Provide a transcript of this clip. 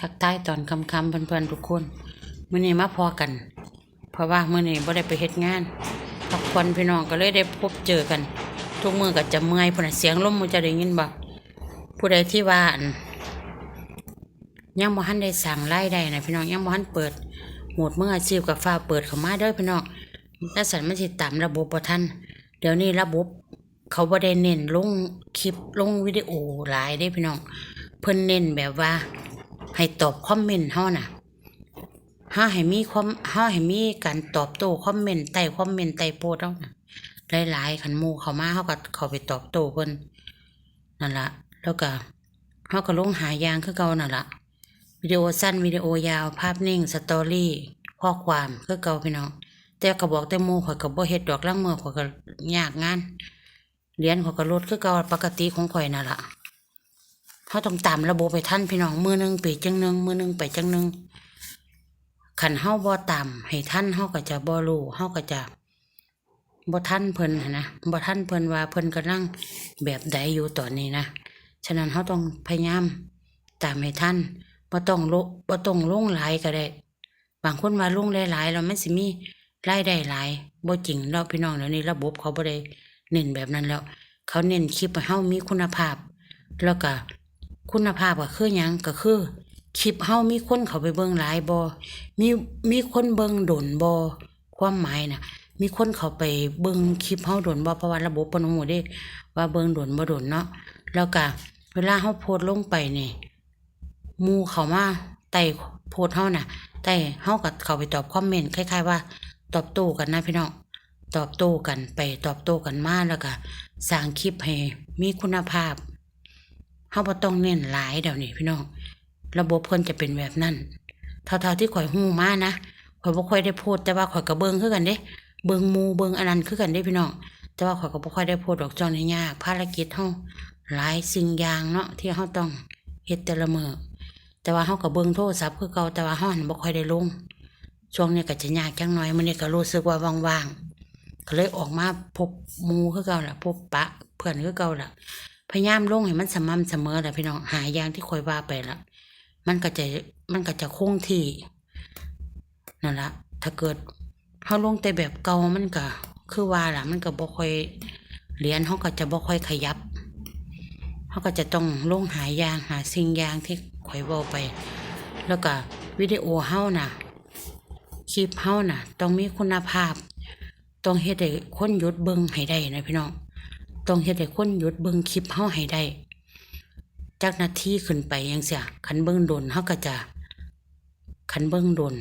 ທັກທາຍຕອນຄ່ຳໆ ເພື່ອນໆ ທຸກຄົນ. ມື້ນີ້ມາພໍ້ກັນ ເພາະວ່າມື້ນີ້ບໍ່ໄດ້ໄປເຮັດງານ ພັກຜ່ອນພີ່ນ້ອງ ກໍເລີຍໄດ້ພົບເຈີກັນ. ທຸກມື້ກໍຈະເມື່ອຍພຸ້ນນະ. ສຽງລົມໝູ່ເຈົ້າໄດ້ຍິນບໍ່? ຜູ້ໃດທີ່ວ່າ ອັນ ຍັງບໍ່ທັນໄດ້ສ້າງລາຍໄດ້ນະພີ່ນ້ອງ, ຍັງບໍ່ທັນເປີດໂໝດມືອາຊີບ ກໍຟ້າວເປີດເຂົ້າມາເດີພີ່ນ້ອງ. ຈັ່ງຊັ້ນມັນຊິຕາມລະບົບບໍ່ທັນ. ດຽວນີ້ລະບົບ ເຂົາບໍ່ໄດ້ເນັ້ນລົງຄລິບ ລົງວິດີໂອຫຼາຍເດ້ພີ່ນ້ອງ. ເພິ່ນເນັ້ນແບບວ່າໃຫ້ຕອບຄອມເມັນເຮົານະ, ເຮົາໃຫ້ມີຄວາມ ເຮົາໃຫ້ມີການຕອບໂຕ້ຄອມເມັນ ໃຕ້ຄອມເມັນ ໃຕ້ໂພສເຮົານະ ຫຼາຍໆ. ຄັນໝູ່ເຂົ້າມາ ເຮົາກໍເຂົ້າໄປຕອບໂຕ້ເພິ່ນນັ້ນລະ. ແລ້ວກໍ ເຮົາກໍລົງຫຼາຍຢ່າງຄືເກົ່ານັ້ນລະ, ວິດີໂອສັ້ນ ວິດີໂອຍາວ ພາບນິ້ງ ສະຕໍຣີ ຂໍ້ຄວາມ ຄືເກົ່າພີ່ນ້ອງ. ແຕ່ກໍບອກແຕ່ໝູ່, ຂ້ອຍກໍບໍ່ເຮັດດອກ, ລາງມື້ຂ້ອຍກໍຍາກງານ, ຫຼຽນຂ້ອຍກໍຫຼຸດຄືເກົ່າ, ປະກະຕິຂອງຂ້ອຍນັ້ນລະ. ເຮົາຕ້ອງຕາມລະບົບໃຫ້ທັນພີ່ນ້ອງ, ມື້ໜຶ່ງເປຈັ່ງໜຶ່ງ ມື້ໜຶ່ງໄປຈັ່ງໜຶ່ງ. ຄັນເຮົາບໍ່ຕາມໃຫ້ທັນ ເຮົາກໍຈະບໍ່ຮູ້, ເຮົາກໍຈະ ບໍ່ທັນເພິ່ນຫັ້ນນະ, ບໍ່ທັນເພິ່ນວ່າເພິ່ນກຳລັງແບບໃດຢູ່ຕອນນີ້ນະ. ສະນັ້ນເຮົາຕ້ອງພະຍາຍາມຕາມໃຫ້ທັນ, ບໍ່ຕ້ອງລົງ ບໍ່ຕ້ອງລົງຫຼາຍກໍໄດ້. ບາງຄົນວ່າລົງຫຼາຍໆແລ້ວມັນຊິມີລາຍໄດ້ຫຼາຍ, ບໍ່ຈິງດອກພີ່ນ້ອງ. ດຽວນີ້ລະບົບເຂົາບໍ່ໄດ້ເນັ້ນແບບນັ້ນແລ້ວ, ເຂົາເນັ້ນຄລິບໃຫ້ເຮົາມີຄຸນນະພາບ. ແລ້ວກະຄຸນນະພາບກໍຄືຫຍັງ? ກໍຄືຄລິບເຮົາມີຄົນເຂົ້າໄປເບິ່ງຫຼາຍບໍ່? ມີ ມີຄົນເບິ່ງດົນບໍ່? ຄວາມໝາຍນະ ມີຄົນເຂົ້າໄປເບິ່ງຄລິບເຮົາດົນບໍ່? ເພາະວ່າລະບົບເພິ່ນຮູ້ເດ້ວ່າເບິ່ງດົນບໍ່ດົນເນາະ. ແລ້ວກະເວລາເຮົາໂພສລົງໄປນີ້ ໝູ່ເຂົ້າມາໃຕ້ໂພສເຮົານະ ໃຕ້ ເຮົາກໍເຂົ້າໄປຕອບຄອມເມັນ ຄ້າຍໆວ່າຕອບໂຕ້ກັນນະພີ່ນ້ອງ, ຕອບໂຕ້ກັນໄປຕອບໂຕ້ກັນມາ ແລ້ວກະສ້າງຄລິບໃຫ້ມີຄຸນນະພາບ. ເຮົາບໍ່ຕ້ອງເນັ້ນຫຼາຍດຽວນີ້ພີ່ນ້ອງ, ລະບົບເພິ່ນຈະເປັນແບບນັ້ນ. ເທົ່າໆທີ່ຂ້ອຍຮູ້ມານະ, ຂ້ອຍບໍ່ຄ່ອຍໄດ້ໂພສ, ແຕ່ວ່າຂ້ອຍກໍເບິ່ງຄືກັນເດ້, ເບິ່ງໝູ່ເບິ່ງອັນນັ້ນຄືກັນເດ້ພີ່ນ້ອງ. ແຕ່ວ່າຂ້ອຍກໍບໍ່ຄ່ອຍໄດ້ໂພສດອກ, ຊ່ວງນີ້ຍາກ, ພາລະກິດເຮົາຫຼາຍສິ່ງຢ່າງເນາະ ທີ່ເຮົາຕ້ອງເຮັດແຕ່ລະມື້. ແຕ່ວ່າເຮົາກໍເບິ່ງໂທລະສັບຄືເກົ່າ, ແຕ່ວ່າເຮົາຫັ້ນບໍ່ຄ່ອຍໄດ້ລົງ. ຊ່ວງນີ້ກໍຈະຍາກຈັກໜ້ອຍ, ມື້ນີ້ກໍຮູ້ສຶກວ່າວ່າງໆ ກໍເລີຍອອກມາພົບໝູ່ຄືເກົ່າລະ, ພົບປະເພື່ອນຄືເກົ່າລະ. ພະຍາຍາມລົງໃຫ້ມັນສະໝ່ຳສະເໝີລະພີ່ນ້ອງ, ຫາຢ່າງທີ່ຂ້ອຍວ່າໄປລະ, ມັນກໍຈະ ມັນກໍຈະຄົງທີ່ນັ້ນລະ. ຖ້າເກີດເຮົາລົງແຕ່ແບບເກົ່າ ມັນກໍຄືວ່າລະ, ມັນກໍບໍ່ຄ່ອຍ ຫຼຽນເຮົາກໍຈະບໍ່ຄ່ອຍຂະຫຍັບ. ເຮົາກໍຈະຕ້ອງລົງຫາຢ່າງ ຫາສິ່ງຢ່າງທີ່ຂ້ອຍເວົ້າໄປ. ແລ້ວກໍວິດີໂອເຮົານະ ຄລິບເຮົານະ ຕ້ອງມີຄຸນນະພາບ, ຕ້ອງເຮັດໃຫ້ຄົນຢຸດເບິ່ງໃຫ້ໄດ້ນະພີ່ນ້ອງ, ຕ້ອງເຮັດໃຫ້ຄົນຢຸດເບິ່ງຄລິບເຮົາໃຫ້ໄດ້ ຈັກນາທີຂຶ້ນໄປຈັ່ງຊີ້. ຄັນເບິ່ງດົນເຮົາກໍຈະ ຄັນເບິ່ງດົນ